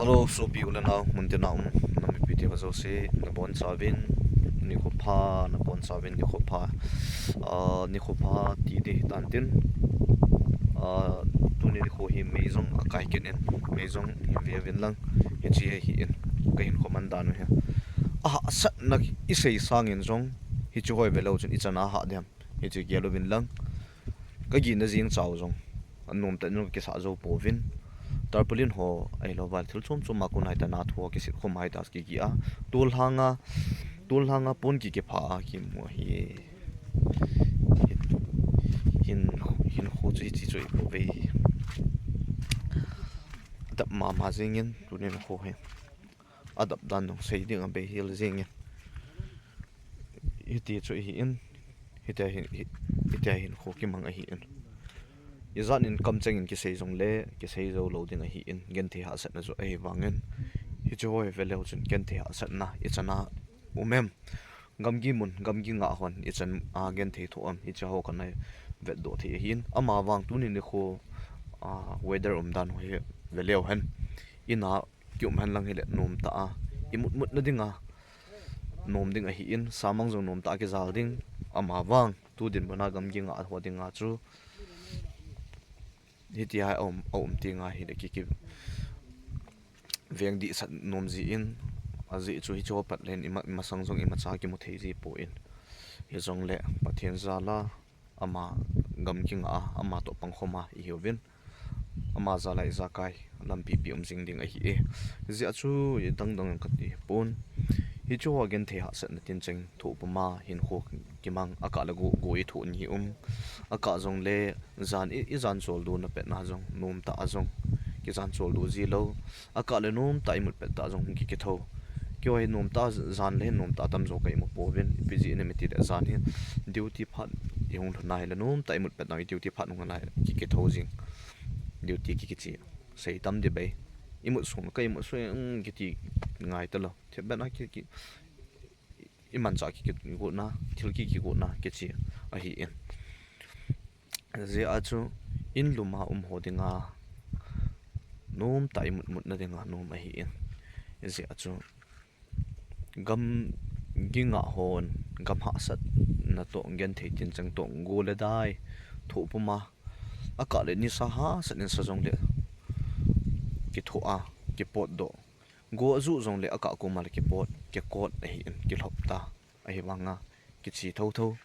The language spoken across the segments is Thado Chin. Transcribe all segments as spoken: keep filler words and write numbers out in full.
Hello, sopi u le nau, muntina um, na mipi te ho jouse, nabonchauvin, nikho pha, nabonchauvin, nikho pha, ah, nikho pha ti ding tan tin, ah, tuni nikho hi mei jong akai kit in, mei jong hin ve uvin lang, hiche hi in, kahin comment dan u hi. Ahahsatna isei sangin jong, hiche ho ive leu chun ichan a hah dem. Hiche gel uvin lang. Kagihna jeng chau jong anom tah in jong kisah jou pouvin. Tarpaulin ho ahilouva thil chom chom a kon a hita na thu kisit khum a hita kigih a. Tol lhanga, tol lhanga pon kikipha a kimu ahi. Hin, hinkho chu hiche chu ahipoi. Adap mama jengin tuni nikho hi. Adap dan jong sei ding abei hel jengin. Hiti chu ahi in, hitia hin, hi, hitia hinkho kimang ahi in. Ijat in kamcheng in kisei jongle, kisei jou lou ding ahi in, genthei hahsatna chu ahivangin. Hiche ho ive leu chun genthei hahsatna, ichan a um em. Gamgi mun, gamgi ngah hon, ichan a genthei thoh em, hiche ho kana vetdoh thei ahi in. Amavang tuni nikho, ah, weather umdan ho hi ve leu hen. In a kium hen lang hile nom tah a, imut mutna dinga nom ding ahi in, samang jong nom tah a kijal ding, amavang tu dinmun a gamgi ngah ho dinga chu, hitia aum, aum tenga hile ki, ki veng dihsah nom ji in, ajeh chu hiche ho pat le hin ima, imasang jong imacha kimu thei ji poi. Hijongle Pathen jal a, ama gamgi ngah a, ama toh pangkhom a ihiuvin. Ama jal a ijakai lampi pi um jing ding ahi e. Hijeh a chu idang dang kati pon. Hiche ho genthei hahsatna tincheng thoh puma hinkho kimang, akah le go, go ithoh ni um. Akah jongle jan i, ijan choldo na petna jong, nom tah a jong kijan choldo ji lou. Akah le nom tah a imut pet tah jong hung kikithou. Keiho hi nom tah a jan le hin nom tah a tamjo ka imu pouvin, ipi jeh inem itile jan hi duty phat ihung lhun a hile nom tah a imut pet nau hi duty phat hung lhun a kikithou jing. Duty ki, kiche sei tam ding bei. Imut sung ka imut sung, um, kiti ngai talou. Thil bena ki, ki, imanchah ki, kigotna, thil ki, kigotna kiche ahi in. Hijeh a chu in lum a um ho dinga nom tah a imut mutna dinga nom ahi in. Hijeh a chu gamgi ngah hon, gam hahsatna toh, genthei tincheng toh, go le dai thoh puma, akah le nisa hahsat in sa jongle kithoh a, kipotdoh. Go ajuh jongle akah koma le kipot, kikot ahi in, kilhop ta. Ahivanga kiche thotho.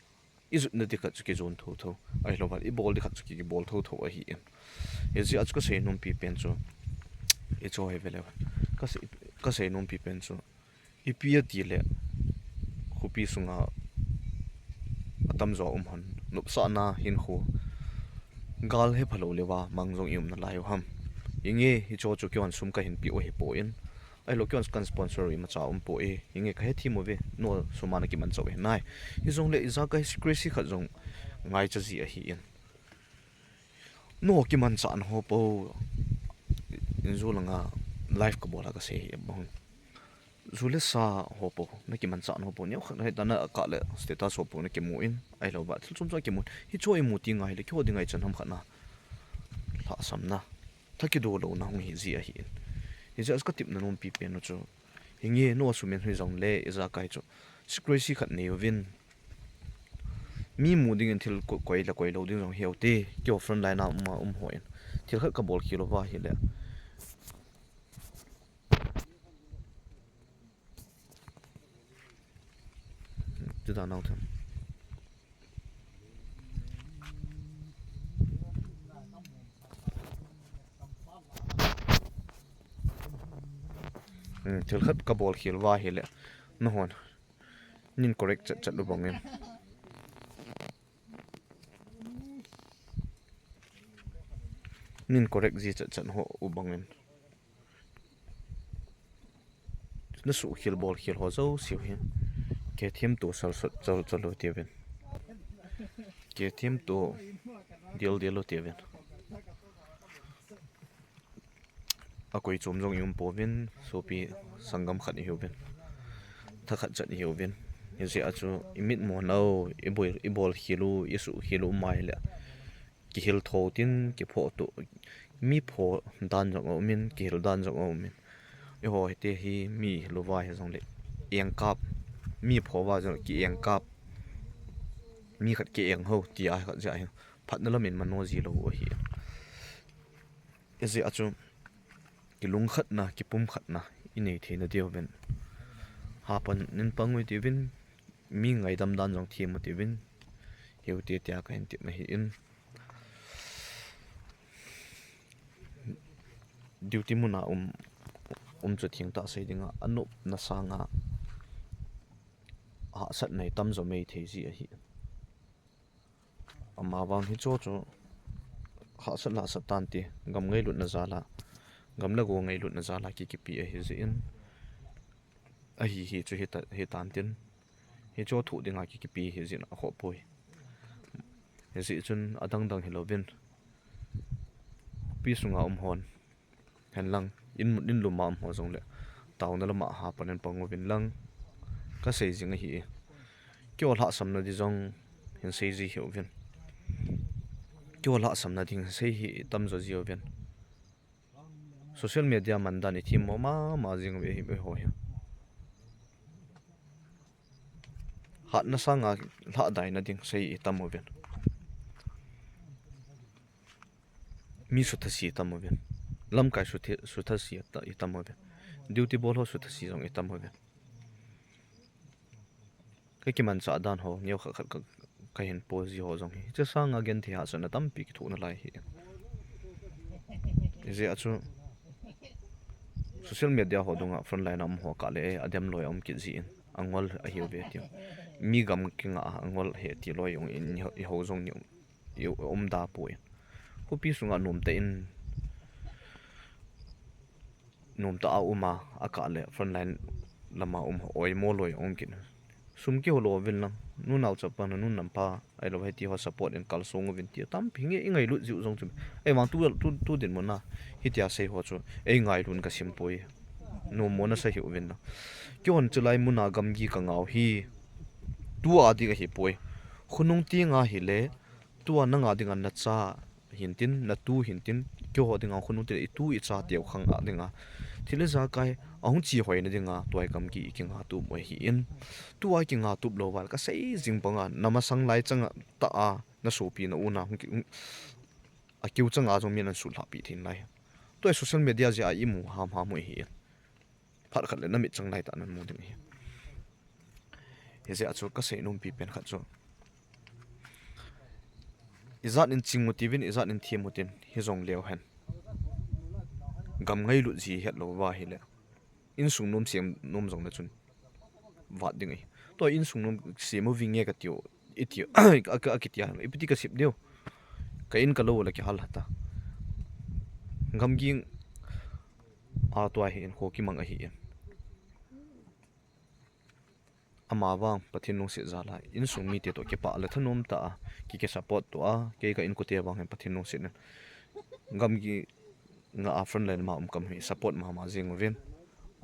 Ijutna ding khat chu kijon thotho. Ahilouva ibol ding khat chu ki, kibol thotho ahi in. Hijeh a chu kasei nompi pen chu, hiche ho ive leu hen, kasei, kasei nompi pen chu, ipi atile khopi sunga atamjo um hon, nopsahna hinkho gal hepha lou leuva mang jong ium nalai u ham. Inge hiche ho chu keihon sum kahin peh u ahipoi. Ahilou keihon kan sponsor u imacha umpoi. Inge kahethem uve, nangho sum a nakimanchah u ahi nai. Hijongle ijakai secrecy khat jong ngaicha ji ahi in. Nangho kimanchahna ho pou, injo langa live kabol a kasei hi abang. Ju le sa ho pou, nakimanchahna ho pou, neokhat hita na akah le status ho pou nakimu in, ahilouva thil chom chom kimu. Hiche ho imu tenga hile keiho dinga ichan ham khat na lhahsamna, thakido louna hung hi ji ahi in. Hijeh a chu katepna nompi pen u chu, hinge nangho sum in hijongle ijakai chu secrecy khat nei uvin. Mi mu dingin thil ko, koi le koi lou ding jong hiu te, keiho front line a um a um hon thil khat kabol khel uva hile, ti dan nau them. Hmm, thil khat kabol khel uva hile, nahon nin correct chat chat u bangin, nin correct ji chat chat ho u bangin, nasuh khel bol khel ho jouse u hi, kethemto sal sal sal u tiuvin, kethemto dildil u tiuvin. Akoi chom jong ium pouvin, sopi sanggam khat ihiuvin, thakhat chan ihiuvin. Hijeh a chu imitmu nau, ibol, ibol khel u, isuh khel u um ahile, kihil tho tin, kiphoh to, mi phoh dan jong aumin, kihil dan jong aumin. Eiho hite hi mi hilouva hijongle, engkap, mi phoa jongle ki engkap, mi khat ki engho tia khat jeh hi phatna lamin mano jilou ahi. Hijeh a chu kilungkhatna, kipumkhatna inei theina diuvin, hapan in pang uvin tiuvin, mi ngaidam dan jong them uvin tiuvin, hiu te tia kahin tep ahi in. Duty muna um, um chu thengtah sei dinga, anopna sanga hahsatna hi tamjo mai thei ji ahi. Amavang hicho chu hahsat la hahsat tante, gam ngailutna jal a, gam le go ngailutna jal a ki, kipe ahi jeh in, ahi hi chu hita, hitan tin, hicho thoh dinga ki, kipe hi jeh in akhoh poi. Hijeh chun adang dang hilouvin, khopi sunga um hon, henlang, in, in luma um ho jongle, taona lama hapan in pang uvin lang, kasei jing ahi. Keiho lhahsamna di jong hin sei ji hih uvin. Keiho lhahsamna ding sei hi tamjo ji uvin. Social media mandan ithemmo mama jing uve hi, eiho hi. Hatna sanga lhahdaina ding sei itam uvin. Mi suthasi itam uvin. Lamkai sutha-, suthasi ita-, itam uvin. Duty bol ho suthasi jong itam uvin. Kakimanchah dan ho, neokhat khat ka, kahin post ji ho jong hi, hiche sanga genthei hahsatna tampi kithoh nalai hi. Hijeh a chu social media ho dunga frontline a um ho kah le, eh, adem loi a um kit jin, angol ahiuve tiu. Mi gam kingah a angol ahi ti loi jong in, eiho jong ni um, i um da poi. Khopi sunga nomtah in, nomtah a um a, akah le frontline lama um ho, oimo loi a um kit. Sum kihol uvin lang, nu nao chapa, nu nampa, ahilou hiti ho support in kalsong uvin ti tampi nge ingailut jiu jong chu. Eivang tu, tu, tu dinmun a hitia sei ho chu eingailut kasem poi. Nommo nasa hih uvin lang. Keihon chulai muna gamgi kangah u hi, tua ding ahipoi. Khonung tenga hile, tua nanga dinga nacha hintin, natu hintin, keiho dinga khonung tenga itu ichateu khanga dinga, thil ijakai ahung chehoina dinga tua gamgi ikingah tup u ahin. Tua ikingah tup lou val kasei jing banga, namasang lai changa tah a nasopi na u na hung ki, hung, akiu changa jong min ahin sutlhahpi thei nalai. Tua social media jeh a imu hamham u ahin. Phat khat le namit chang laitah a namu ding ahi. Hijeh a chu kasei nompi pen khat chu, ijat in ching u tiuvin, ijat in them u tin, hijongleu hen, gam ngailut ji hetlouva hile, insung nom sem nom jongle chun vat ding ahi. Tua insung nom sem uvinge katiu, itiu, a, a, akitia, ipiti kasep diu. Ka in kalou le kihal hata. Gamgi a tua hi in kho kimang ahin. Amavang Pathen lungset jal a, insung mite toh kipah le thanom tah a, ki, kisupport tou a, kei ka inkote vang hin Pathen lungset in, gamgi ngah a frontline ma um kami hi support mama jing uvin.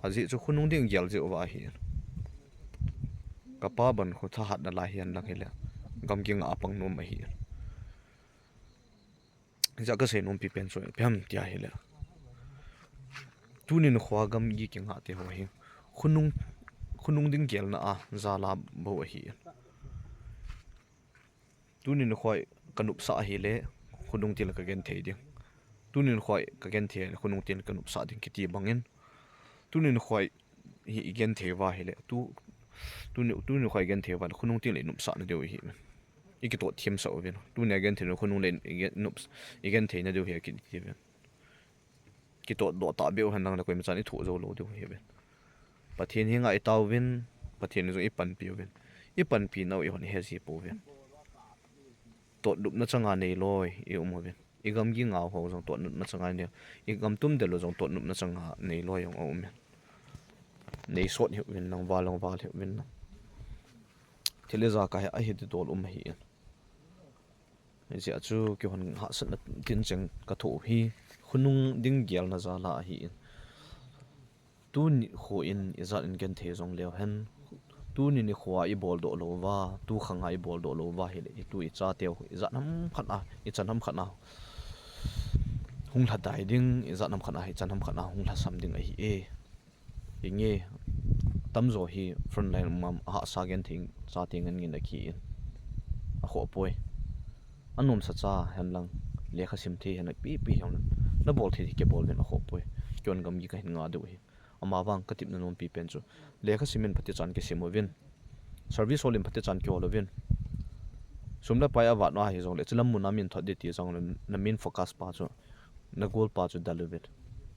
Ajeh chu khonung ding gel jeh uva ahin. Kapa ban khu thahatna lai hihen lang hile, gamgi ngah a pang nom ahin. Hijeh a kasei nompi pen chu ipi ham tia hile, tuni nikhoa gamgi kingah te ho hi, khonung, khonung ding gelna a jal a bou ahin. Tuni nikhoa kanopsah ahile, khonung teng le kagenthei ding. Tuni nikhoa kagenthei ahile, khonung teng le kanopsah ding kiti bangin, tuni nikhoa hi igenthei uva hile, tu, tuni, tuni nikhoa igenthei uva hile, khonung teng le inopsah nadiu ahi. Ikitoh themsah uvin. Tunia genthei u khonung le i, i, nops, igenthei nadiu ahi kiti uvin. Kitohdoh tahbeh u henlang le koimachan ithoh joulou diu ahiuvin. Pathen henga itauvin, Pathen in jong ipanpi uvin. Ipanpi nau ihon ihe ji pouvin. Totlupna changa neiloi ium uvin. Igamgi ngah u ho jong totlupna changa nei, igamtum del u jong totlupna changa neiloi jong aumin. Neisot hih uvin lang, val jong val hih uvin lang. Thil ijakai hi ahi ti dol um ahin. Hijeh a chu keihon hahsatna tincheng kathoh u hi, khonung ding gelna jal a ahin. Tuni nikho in ijat in genthei jongleu hen, tuni nikhoa iboldoh louva, tu khanga iboldoh louva hile, itu ichateu ijat ham khat a, ichan ham khat a hung lhadai ding, ijat ham khat a, ichan ham khat a hung lhasam ding ahi e. Inge, tamjo hi frontline um a hahsa genthei chate ngen ngen a ki in. A khoh poi. A nomsa cha hen lang, lekha sim thei hen lang, pi pi hen lang. Na bol thei thei kibol uvin a khoh poi. Keiman gamgi ka hin nga diu ahi. Ama vang ka tepna nompi pen chu, lekha sim in phatechan kisim uvin. Service hol in phatechan kihol uvin. Sum le pai a vat na hi jong le, chilam mun a min thot ding ti jong le, na min focus pa chu, na goal pa chu dal uvin.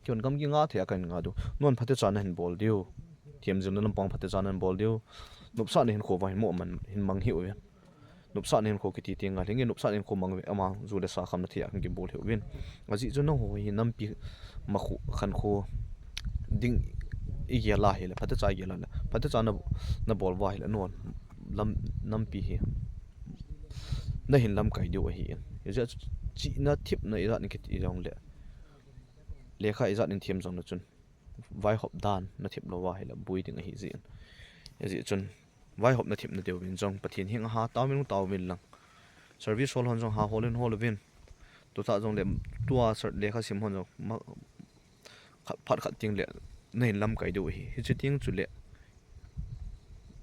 Keiman gamgi nga thei a ka hin nga diu. Nangman phatecha na hin bol diu. Themjilna lampang phatecha na hin bol diu. Nopsahna hinkho vang hin mo man hin mang hih uvin. Nopsahna hinkho kiti ti ngal hi nge, nopsahna hinkho mang uve, ama ju le sa kham na thei a hin kibol hih uvin. Ajeh chu nangho hi nampi makhu khankho ding i gel a hile, phatecha i gel a le, phatecha na, na bol uva hile, nangho lam, nampi hi na hin lamkai diu ahi in. Hijeh a chu chihna thepna ijat in kiti jong le, lekha ijat in them jong le chun, vaihop dan na thep lou uva hile, boi ding ahi jeh in. Hijeh chun, vaihop na thepna diuvin jong, Pathen henga ha taovin, taovin lang. Service hol hon jong ha hol in hol uvin. Tuta jong le, tua ser lekha sim hon jong, ma, khat, phat khat teng le, na hin lamkai diu ahi. Hiche teng chu le,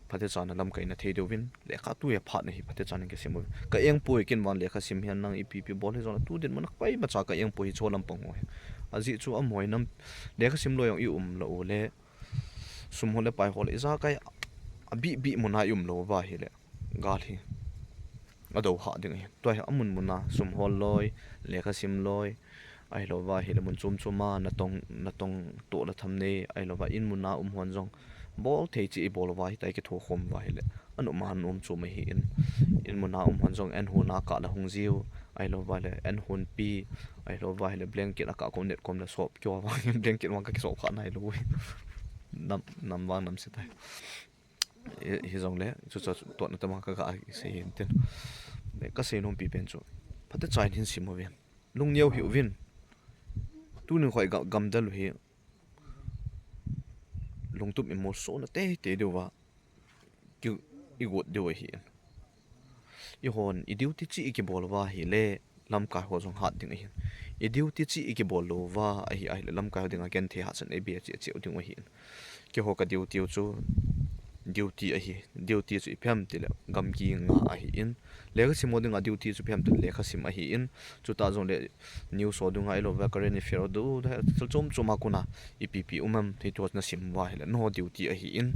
phatecha na lamkai na thei diuvin, lekha tu hi phat na hi phatecha na kisim uvin. Ka eng poi ken vang lekha sim hihen lang ipi ipi bol hi jong le, tu dinmun a koima cha ka eng poi hi chu lampang ho hi. Ajeh chu amaho hi nam, lekha sim lou jong i um lou u le, sum hol le pai hol le, ijakai a bih bih mun a i um lou uva hile, gal hi a do ha ding ahi. Tua hi amun mun a sum hol loi, lekha sim loi, ahilou uva hile mun chom chom a natong, natong toh le tham nei, ahilou uva in mun a um hon jong bol thei cheh i bol uva hitia i kitho khom uva hile, anop ma nom chom ahi in. In mun a um hon jong an hon a kah le hung jiu, ahilou uva le an hon pi, ahilou uva hile blanket a kah kom net kom le sop keu uva, blanket vang ka kisop kha nailou. Nam, nam vang nam se tai. Hi, hi jong le, chu chu, chu, tuatna tama ka ga sei hin tin. Le, ka sei nompi pen chu, phatecha in hin sim uvin. Lungneo hih uvin. Tuni khoi ga, gamdal u hi, lungtup i molso na teitei diu va, ki, i got diu ahi in. I hon, i duty cheh i kibol uva hile, lamkai ho jong hat ding ahin. I duty cheh i kibol lou uva ahi, ahile lamkai ho dinga genthei hahsatna i be cheh cheh u ding ahin. Keiho ka duty u chu duty ahi, duty chu ipi ham tile gamgi nga ahi in. Lekha sim ho dinga duty chu ipi ham tile lekha sim ahi in. Chuta jong le news ho dinga ahilou va current affair ho du, thil chom chom a kona ipi ipi um ham, hichu na sim uva hile nangho duty ahi in.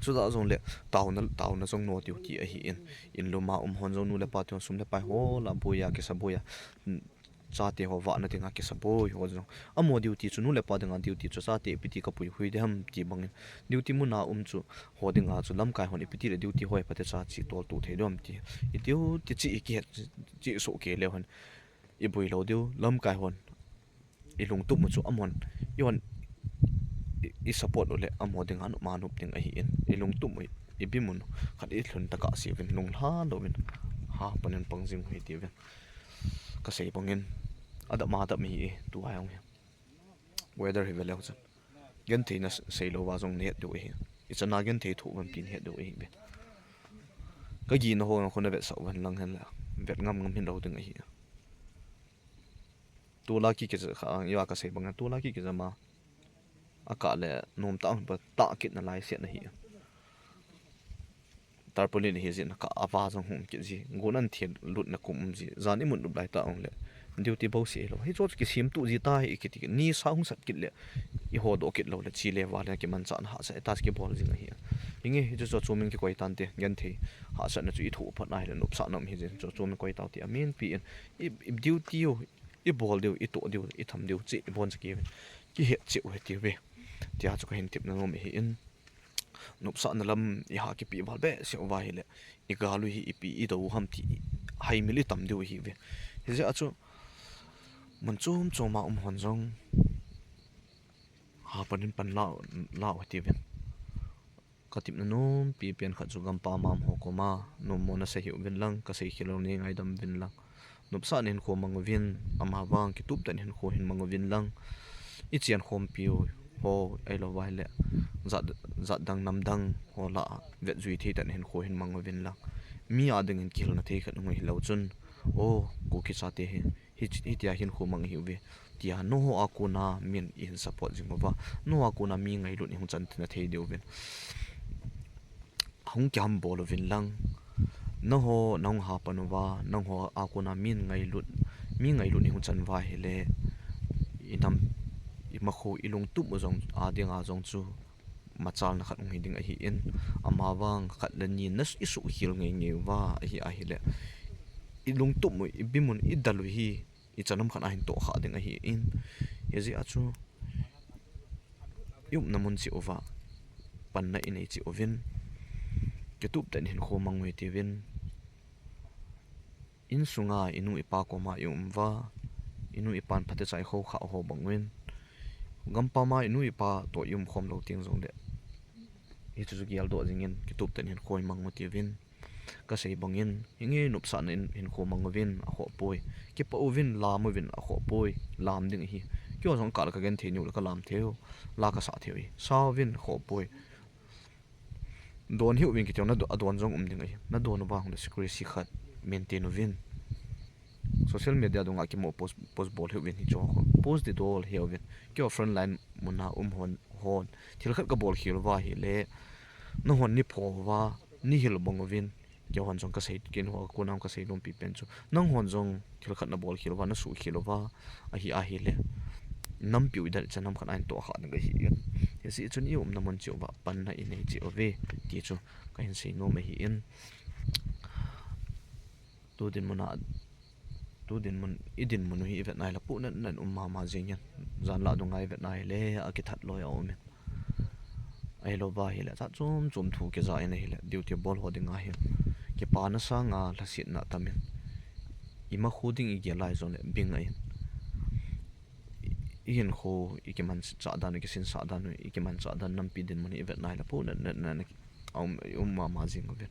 Chuta jong le taona, taona jong nangho duty ahi in. In lum a um hon jong nu le pa te hon sum le pai hol a boi a kisa boi a, chate ho vahna dinga kisa boi ho jong. Amaho duty chu nu le pa dinga duty chu chate ipi ti ka puihui ding ham ti bangin. Duty mun a um chu ho dinga chu lamkai hon ipi ti le duty ho hi phatecha cheh tol tu thei diu ham ti. I duty cheh i kihet cheh soh kei leu hen, i boi lou diu, lamkai hon i lungtup u chu amahon, i hon, i, i support u le amaho dinga nop ma nop ding ahi in. I lungtup u, i bim u khat i lhun tah a sei uvin, lunglha louvin, ha pan in pang jing u hite uvin. Ka sei bangin, adap ma adap mi hi, tua jong hi. Weather hi ve leu chun. Genthei na sei lou va jong na het diu ahi. Ichan a genthei thoh uvem tin het diu ahi ve. Ka gina ho jong khu na vetsah uvin lang hen la. Vet ngam ngam hin lou ding ahi. Tula ki kija kha, iva ka sei banga, tula ki kija ma. A kah le, nom tah pa tah kit na lai set na hi. Tarpaulin hi jin ka ava jong hum kit ji. Gun an thil lut na kum um ji. Jan i mut lup lai ta ong le. Duty bo si lo. Hi chu kisim tu ji ta hi kiti ni sa hung sat kit le. I ho do kit lo le chi le va le ki man cha na ha sa ta ki bol jing ahi. Inge hi chu chu min ki koi tan te. Genthei. Hahsatna chu i thoh phat na hi le nopsahna um hi jin. Chu chu min koi tau ti amin pi in. I, i duty u, i bol diu, i toh diu, i tham diu, cheh i bon cheh ki, ki het cheh u hi ti ve. Tia chu ka hin tepna nom hi in. Nopsahna lam i ha kipe val behseh uva hi le, i gal u hi ipi i do u ham ti, haimil i tam diu hi ve. Hijeh a chu, mun chom chom a um hon jong, ha pan in pan la, la u hi ti ve. Ka tepna nompi pen khat chu gampa mam ho koma, nommo na sei hih uvin lang, ka sei khel lou nei ngaidam uvin lang. Nopsahna hinkho mang uvin, ama vang kitup tah in hinkho hin mang uvin lang. I chen khompi u ho, ahilou va hi le, jat, jat dang nam dang ho lah a, vet jui thei tah in hinkho hin mang uvin lang. Mi a ding in kihilna thei khat hung hi lou chun, o, Kuki chate hi, Hi, hitia hin khomang ihiuve. Tia nangho a kona min ihin support jing uva, nangho a kona mi ngailut ihung chan tina thei diuvin, hung kiham bol uvin lang. Nangho nahung hapan uva, nangho a kona min ngailut, mi ngailut ihung chan uva ahile, inam, imakho, ilungtup u jong a dinga jong chu machalna khat hung hi ding ahin, amavang khat le ni na isuhkhel ngeingei uva ahi ahile, ilungtup u, ibimun, idal u hi ichan ham khat a hin tohkhah ding ahin, hijeh a chu iumna mun cheh uva panna inei cheh uvin, kitup tah in hin khomang u hitiuvin. Insunga inu ipa koma ium uva, inu ipan phatecha ikhoukhah ho bang uvin, gampam a inu ipa toh iumkhom lou teng jongle, hichu chu geldoh jingin kitup tah in hin khomang u hitiuvin. Kasei bangin, hinge nopsahna in hin khomang uvin akhoh poi. Kipah uvin, lam uvin akhoh poi. Lam ding ahi. Keiho jong kal kagenthei niu le kalam thei u, la kasah thei u ahi. Sa uvin akhoh poi. Don hih uvin kiti u, adon jong um ding ahi. Nadon uva ahile secrecy khat maintain uvin. Social media dunga kimo post, post bol hih uvin hicheho. Post didol hih uvin. Keiho frontline muna um hon, hon thil khat kabol khel uva ahile, nanghon neipho uva neihil bang uvin. Keihon jong kasei, keiho a kona kasei nompi pen chu, nanghon jong thil khat nabol khel uva, nasuhkhel uva ahi ahile, nampiu idal chan ham khat a hin tohkhah ding ahin, hijeh chun iumna mun cheh uva panna inei cheh uve ti chu kahin sei nom ahin. Tu dinmun a, tu dinmun, idinmun u hi ivet nai le pohnatna in um mama jingin, janlah dunga ivet nai le akithat loi aumin, ahilouva ahile jat chom chom thu kija in ahile, duty bol ho dinga hi kipana sanga lhasetna atamin, imakho ding igel lai jongle bing ahin, ihinkho, ikimanchah dan u, ikisinsah dan u, ikimanchah dan, nampi dinmun hi ivet nai le pohnatna in um, um mama jing uvin.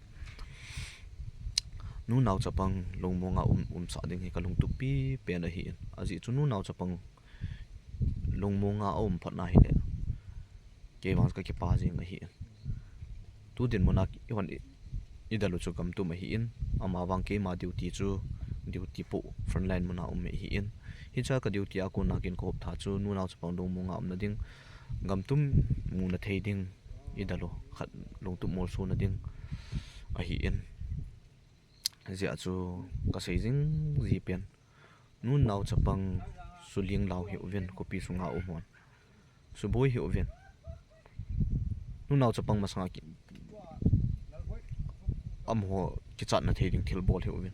Nunao chapang lungmonga um, umsah ding hi kalungtup pipen ahin, ajeh chu nunao chapang lungmonga aum phat na ahile, keivang kakipa jing ahin. Tu dinmun a ihon i, idal u chu gamtum ahin, amavang keima duty chu, duty poh frontline muna um ahin. Hichea ka duty a kona kin kahop tha chu nunao chapang lungmonga umna ding, gamtum muna thei ding, idal u khat lungtup molsona ding ahin. Hijeh a chu kasei jing ji pen, nunao chapang suling lau hih uvin, khopi sunga um hon suboi hih uvin, nunao chapang masanga ki, amaho kichatna thei ding thil bol hih uvin,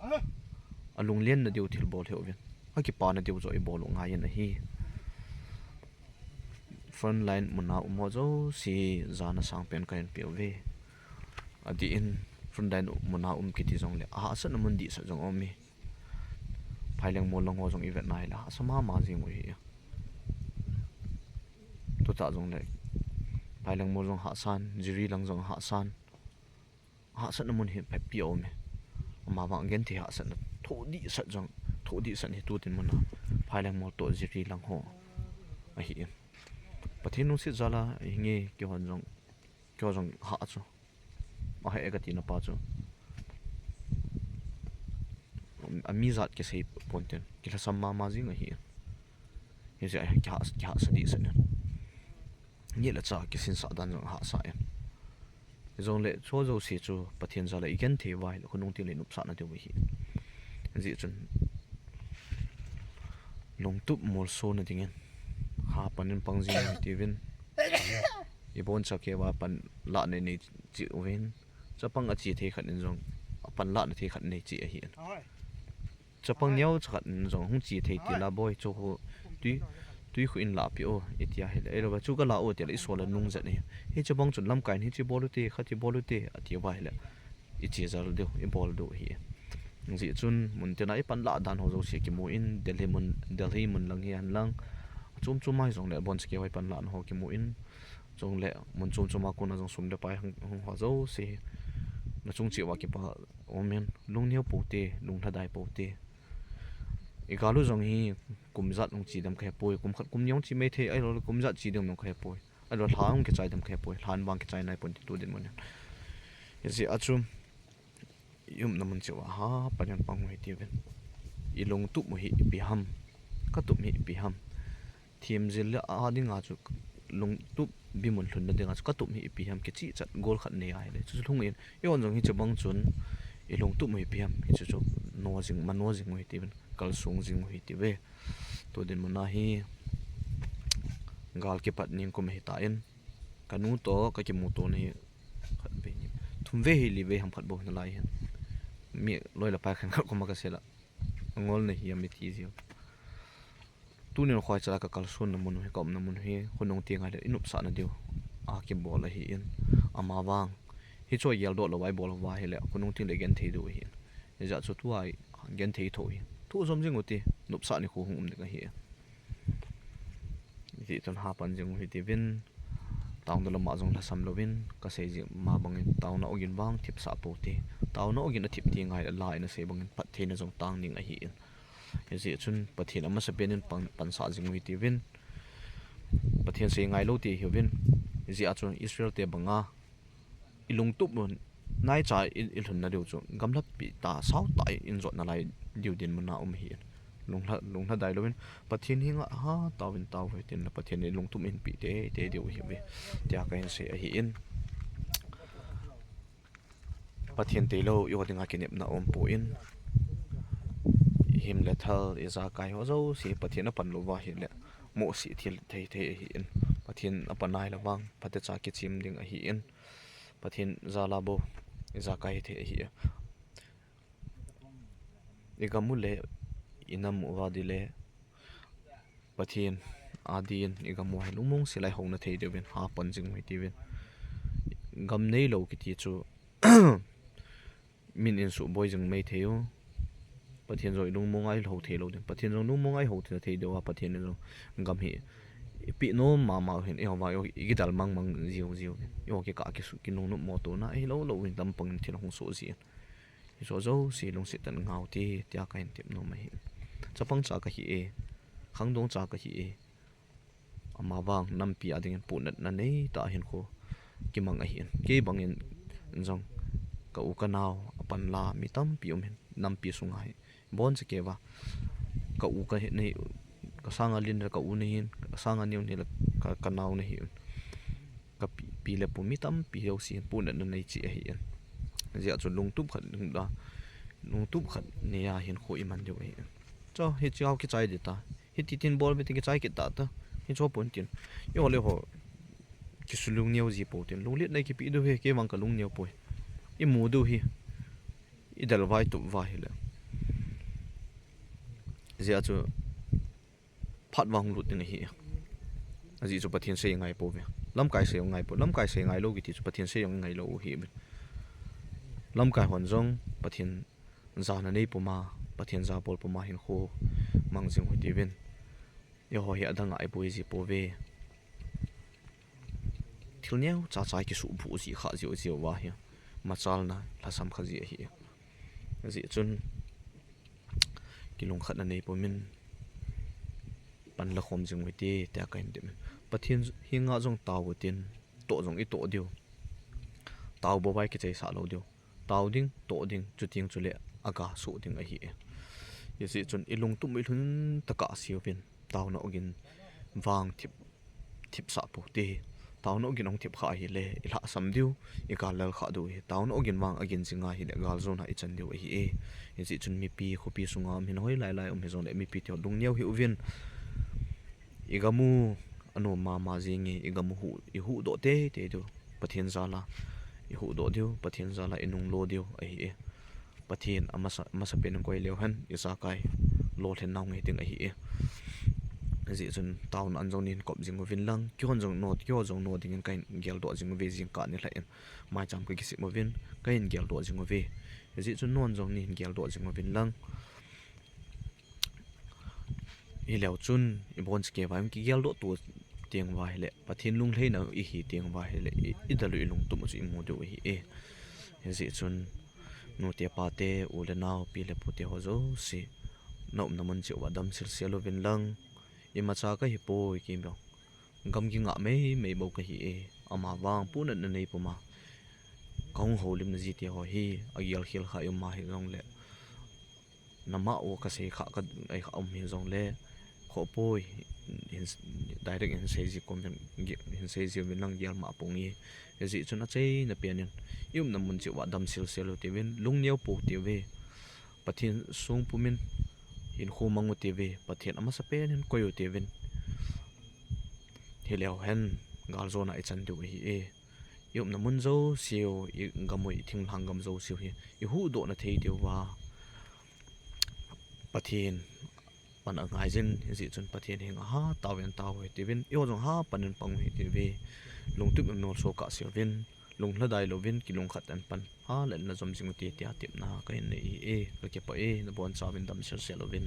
alunglenna diu thil bol hih uvin, akipana diu joh ibol u ngaiyin ahi. Frontline muna um ho jouse jana sangpen kahin peuve. Adeh in, frontline muna um kiti jongle ahahsatna mun dehset jong aume. Phaileng mol lang ho jong ivet nai le hahsa mama jing u ahi. Tutah jongle Phaileng mol jong hahsan, Jiri lang jong hahsan, hahsatna mun hi phatpi aume. Amavang genthei hahsatna thoh dehset jong, thoh dehset hi tu dinmun a Phaileng mol toh Jiri lang ho ahin. Pathen lungset jal a hinge, keihon jong, keiho jong hah chu, ahah e kati na pa chu, ami jat kisei ponte, kilhasam mama jing ahin. Hijeh a kihah, kihahsa dehset in, neh le chah kisinsah dan jong ahahsa in. Hijongle chu jouse chu Pathen jal a igenthei uva ahile khonung teng le inopsahna diu ahin. Hijeh chun lungtup molsona dingin hapan in pang jing u hitiuvin, ibonchauva pan lahna inei cheh uvin, chapang ache thei khat in jong apan lahna thei khat inei cheh ahin. Chapang neocha khat in jong hung che thei tila, boi, chu khu twi, twi khu in lahpeh o, iti ahile, eilouva chu kalah u tile isol a nung jat ahi. Hiche bang chun lamkai in hiche bol ute, khati bol ute atiuva ahile, iche jal diu, ibol diu ahi. Hijeh chun muntina ipan lah dan ho jouse kimu in, Delhi mun, Delhi mun lang hihen lang, chom chom a hijongle abonchauva ipan lahna ho kimu in, chule mun chom chom a kona jong sum le pai hung, hung ho jouse, nachung cheh uva kipa umin, lungneo poute, lunglhadai poute. Igal u jong hi kum jat hung che dem kahepoi, kum khat kum ni hung che mai thei, ahiloule kum jat che ding jong kahepoi, ahiloule lha hung kichai dem kahepoi, lhan vang kichai naipon ti tu dinmun in. Hijeh a chu iumna mun cheh uva hapan in pang u hitiuvin. ilungtup u hi ipi ham, katup hi ipi ham. Themjil le a dinga chu lungtup bimun lhunna dinga chu katup hi ipi ham kichehchet gol khat nei ahile. Chuchu lhung in, eihon jong hiche bang chun ilungtup u hi ipi ham, hichu chu no jing, mano jing u hitiuvin, kalsong jing u hitiuve. Tu dinmun a hi gal kipat ningkum ahitan, kanu toh kakimuto na hi khat vei ni, thum vei hi li vei ham khat bou nalai hin. Mi loi le pai khenkhat koma kasei le, angol nahi ami ti jiu. Tunin khoicha la kakalsonna mun u hi, kaumna mun u hi, khonung teng ahile inopsahna diu a kibol ahin. Amavang hichu geldoh louva ibol uva ahile khonung teng le genthei diu ahin. Hijeh chun tua genthei thou hi thu jom jing u hite, nopsah nikho hung um ding ahi. Hiti chun hapan jing u hitiuvin, taona lama jong lhasam louvin, kasei jing ma bangin taona ogin vang thipsah pou hite. Taona ogin athip teng ahile la in asei bangin phattheina jong tang ding ahin. Hijeh chun Pathen amasapen in pan, pansah jing u hitiuvin, Pathen sei ngailou ti hiuvin. Hijeh a chun Israel te banga ilungtup u naicha i, ilhunna diu chu gamlapi tah, sao tah in jot nalai diu dinmun a um ahin. Lunglha, lunglhadai louvin Pathen henga hatah in tao u hitin, Pathen in ilungtup in peh teitei diu ahiuve, tia kahin sei ahin. Pathen tailou eiho dinga kinepna aumpoi. Ihim le thal, ijakai ho jouse Pathen apan louva ahile mohseh thil thei thei ahin. Pathen apan ahile vang phatecha kichem ding ahin. Pathen jal a bou ijakai thei ahi. Igam u le inam uva ding le Pathen a din igam u hi lungmong sel a ihouna thei diuvin hapan jing u hitiuvin. Gam neilou kiti chu min insuboi jing mai thei u. Pathen jong ilungmong a ihou thei lou ding, Pathen jong lungmong a ihou thei, thei diu a, Pathen in jong gam hi ipeh nom mama u hin, eiho vang ikidel mangmang jiu jiu, eiho kikah kisu, kinungnop motona ahilou lou hin lampang in thil hung soh jin. Hiche jouse lungset tah in ngah u hite, tia kahin tep nom ahi. Chapang cha kahi e, khangdong cha kahi e. Amavang nampi a dingin puhnatna neitah a hinkho kimang ahin. Kei bangin jong ka u ka nao a panla mi tampi um hin, nampi sunga hi. Boncha keiva ka u ka hi nei, ka sanga len le ka u nahin, ka sanga neo nahi le ka, ka nao nahin. Ka pi, pi le pu mi tampi jouse hin puhnatna nei cheh ahin. Hijeh chun lungtup khat, lungtup khat nei a hinkho iman diu ahin. Chu hiche a kichai ding ta. Hiti tin bol mi tin kichai kit ta ta. Hichu pon tin, eiho le eiho kisulung neo ji pou tin, lungletna ikipeh diu ahi, kei vang kalung neo poi. Imu diu ahi. Idel uva itup uva ahile. Hijeh chun phat vang lut ding ahi. Ajeh chu Pathen sei ngai pouve. Lamkai sei ngai pou. Lamkai sei ngailou kiti chu Pathen sei jong ngai lou u ahi. Lamkai hon jong Pathen jana nei puma, Pathen jabol puma hinkho mang jing u hitiuvin. Eiho hi adang a iboi ji pouve. Thil neocha cha kisuhbuh ji kha jiu jiu uva hi machalna lhasam kha ji ahi. Ajeh chun kilungkhatna nei pumin pan la khom jing u hite, tia kahin tep in. Pathen henga jong tao u tin, toh jong itoh diu. Tao bou vai kichaisah lou diu. Tao ding, toh ding, chuteng chule aga soh ding ahi. Hijeh chun ilungtup u ilhun tah a seiyuvin, taona ogin vang thip, thipsah pou hite. Taona ogin ahung thip kha ahile ilhahsam diu, igal lel kha diu ahi. Taona ogin vang agin jing ahile gal jona ichan diu ahi. Hijeh chun mipi khopi sunga um hin, hoilai lai um hijongle mipi teho lungneo hih uvin. Igam u anom mama jenge, igam u hu, ihuhdoh teitei diu Pathen jal a, ihuhdoh diu, Pathen jal a inunglo diu ahi. Pathen amasa, amasapen in koi leu hen ijakai lolhinna hung hi ding ahi. Hijeh chun taona an jong nin kop jing uvin lang, keihon jong no, keiho jong no dingin kahin geldoh jing uve, jingkah nilhah in maicham kakisem uvin kahin geldoh jing uve. Hijeh chun non jong nin geldoh jing uvin lang. Hileu chun iboncha keiva ikigeldoh to teng uva ahile, Pathen lunglhaina ihi teng uva ahile, i, idel u ilungtup u chu imu diu ahi. Hijeh chun nute pate, u le nao, pi le pute ho jouse, naumna mun cheh uva dam selsel uvin lang. Imacha kahipoi, kei gam kingah meimei bou kahi e. Amavang puhnatna nei puma kahung houlimna jite ho hi agelkhel kha ium ahijongle, Nangma u kasei kha ka, ei kha um hi jongle, khoh poi, hin, direct hin seiji uvin, hin seiji uvin lang gel ma ponge. Hijeh chun achaina pen in, i umna mun cheh uva damsel sel u tiuvin, lungneo pou tiuve. Pathen sung pumin, hinkho mang u tiuve, Pathen amasapen in koi u tiuvin. Hileu hen, galjona i chan diu ahi e. I umna mun jouseu, i gam u, i thinglhang gam jouseu hi i huhdoh na thei diuva Pathen pan angaijin, hijeh chun Pathen henga hatah in tao u hitiuvin, eiho jong hapan in pang u hitiuve. Lungtup in nolso kah seuvin, lunglhadai louvin, kilungkhat in pan halet in na jom jing u hite tia tepna kahin nei e, kakipah e, nabonchauvin damsel sel uvin.